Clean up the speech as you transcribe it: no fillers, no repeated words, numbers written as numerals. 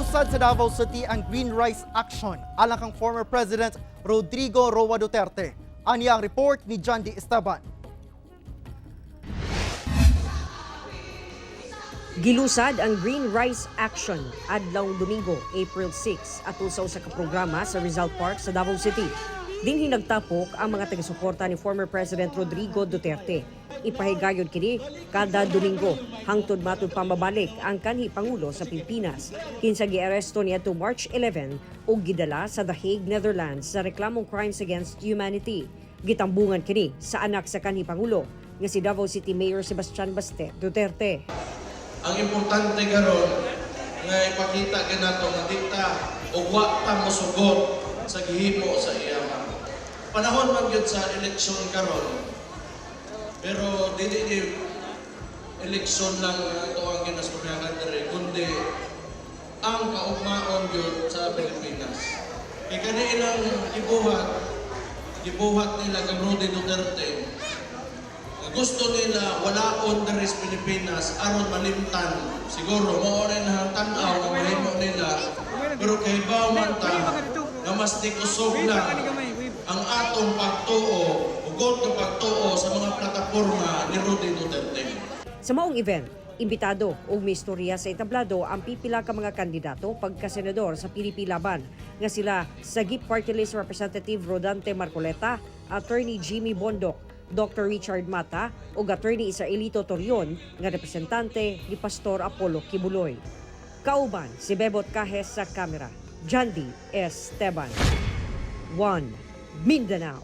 Gilusad sa Davao City ang Green Rice Action alang kang former President Rodrigo Roa Duterte. Aniya ang report ni John D. Esteban. Gilusad ang Green Rice Action adlaw Domingo, April 6, atol sa usa ka programa sa Rizal Park sa Davao City. Dinhi nagtapok ang mga taga-suporta ni former President Rodrigo Duterte. Ipahigayon kini kada Domingo hangtod matud pa mabalik ang kanhi pangulo sa Pilipinas. Kinsa giaresto niadto March 11 ug gidala sa The Hague, Netherlands, sa reklamong crimes against humanity. Gitambungan kini sa anak sa kanhi pangulo nga si Davao City Mayor Sebastian Baste Duterte. Ang importante karon nga ipakita kanato nga di ta o wa ta mosugot sa gihimo sa iya. Panahon man gyud sa eleksyon karon. Pero dili ni eleksyon lang nga ato ang ginastoryahan diri, kundi ang kaugmaon gyud sa Pilipinas. Kay kani ilang gibuhat, gibuhat nila kang Rody Duterte, nga gusto nila walaon diri sa Pilipinas aron malimtan. Siguro mao rin ang tan-aw nga mahimo nila. Pero kay man ta nga mas kusog na ang atong pagtuo, ugot nga pagtuo sa mga plataporma ni Rody Duterte. Sa maong event, imbitado ug miistorya sa entablado ang pipila ka mga kandidato pagka-senador sa PDP Laban nga sila Sagip Party List Representative Rodante Marcoleta, Attorney Jimmy Bondoc, Dr. Richard Mata ug Attorney Israelito Torion nga representante ni Pastor Apollo Quiboloy. Kauban si Bebot Cajes sa kamera. Jandy Esteban. 1 Mindanao.